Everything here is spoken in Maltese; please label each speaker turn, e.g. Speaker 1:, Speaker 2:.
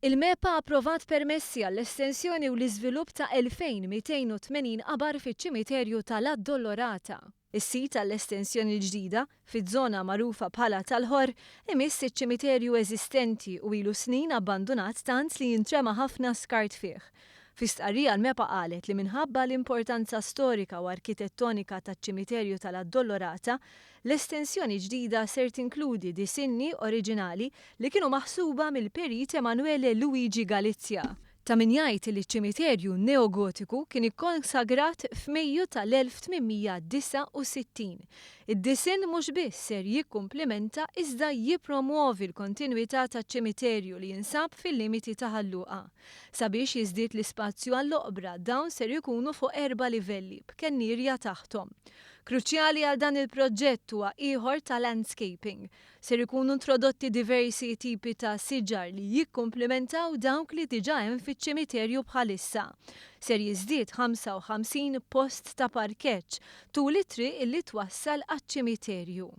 Speaker 1: Il-MEPA approvat permessi għall-estensjoni u l-iżvilupp ta' 2,280 qabar fiċ-ċimiterju tal-Addolorata. Is-sit għall-estensjoni l-ġdida, fiż-żona magħrufa bħala Tal-Ħorr, imiss iċ-ċimiterju eżistenti u ilu snin abbandunat tant li jintrema ħafna skart fih. Fi stqarrija l-MEPA qalet li minħabba l-importanza storika u arkitettonika taċ-ċimiterju tal-Addolorata, l-estensjoni ġdida ser tinkludi disinni oriġinali li kienu maħsuba mill-Perit Emanuele Luigi Galizia. Ta' min jgħid li ċ-ċimiterju neogotiku kien ikkonsagrat f'Mejju tal-1869. Id-disinn mhux biss ser jikkumplimenta iżda jippromwovi l-kontinwità taċ-ċimiterju li jinsab fil-limiti ta' Ħal Luqa. Sabiex jiżdied l-ispazju għall-oqbra, dawn ser ikunu fuq erba' livelli b'kennierja taħthom. Kruċjali għal dan il-proġett huwa ieħor ta' landscaping. Ser ikunu introdotti diversi tipi ta' siġar li jikkumplimentaw dawk li diġà hemm fiċ-ċimiterju bħalissa. Ser jiżdied 55 post ta' parkeġġ tul it-triq illi twassal għaċ-ċimiterju.